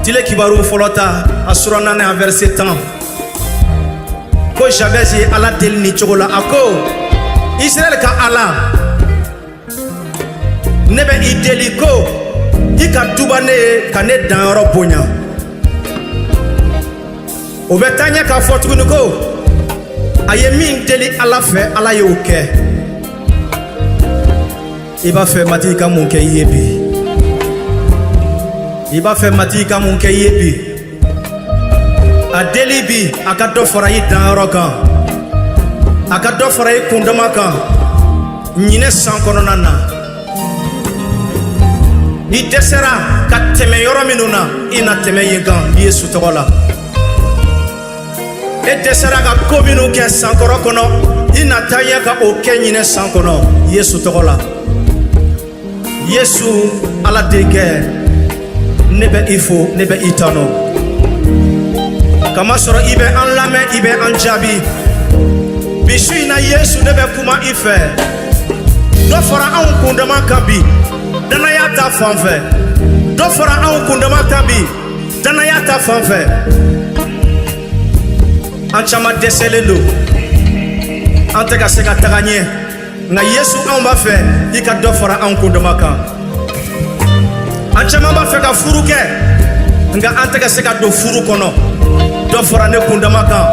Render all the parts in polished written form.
Tile Kibaru fɔlɔ ta, a sura 4, a verset 10, ko Jabɛz ye Ala deli nin cogo la. A ko: Israɛl ka Ala, ne bɛ i deli ko i ka duba ne ye ka ne danyɔrɔ bonya. O bɛ taa ɲɛ k'a fɔ tuguni ko a ye min deli Ala fɛ, Ala y'o kɛ. I b'a fɛ Matigi ka mun kɛ i ye bi? I b'a fɛ Matigi ka mun kɛ i ye bi? A deli bi a ka dɔ fara i danyɔrɔ kan, a ka dɔ fara i kundama kan ɲinɛ san kɔnɔna na. I dɛsɛra ka tɛmɛ yɔrɔ minnu na, i na tɛmɛ yen kan Yesu tɔgɔ la. E dɛsɛra ka ko minnu kɛ sankɔrɔ kɔnɔ, i na taa ɲɛ ka o kɛ ɲinɛ san kɔnɔ Yesu tɔgɔ la. Yesu Ala denkɛ, ne bɛ i fo, ne bɛ i tanu, kamasɔrɔ i bɛ an lamɛn, i bɛ an jaabi bi su in na. Yesu, ne bɛ kuma i fɛ, dɔ fara anw kundama kan bi danaya ta fan fɛ. Dɔ fara anw kundama kan bi danaya ta fan fɛ. An caman dɛsɛlen don, an tɛ ka se ka taga ɲɛ, nka Yesu, anw b'a fɛ i ka dɔ fara anw kundama kan. An caman b'a fɛ ka furu kɛ, nka an tɛ ka se ka don furu kɔnɔ. Dɔ fara ne kundama kan,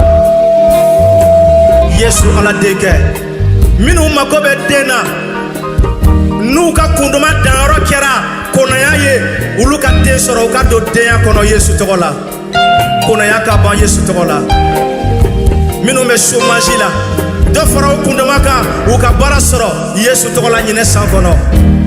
Yesu Ala denkɛ. Minnu mako bɛ den na, n'u ka kundama danyɔrɔ kɛra kɔnɔya ye, olu ka den sɔrɔ, u ka don denya kɔnɔ Yesu tɔgɔ la. Kɔnɔya ka ban Yesu tɔgɔ la. Minnu bɛ chômage la, dɔ fara u kundama kan, u ka baara sɔrɔ Yesu tɔgɔ la ɲinɛ san kɔnɔ.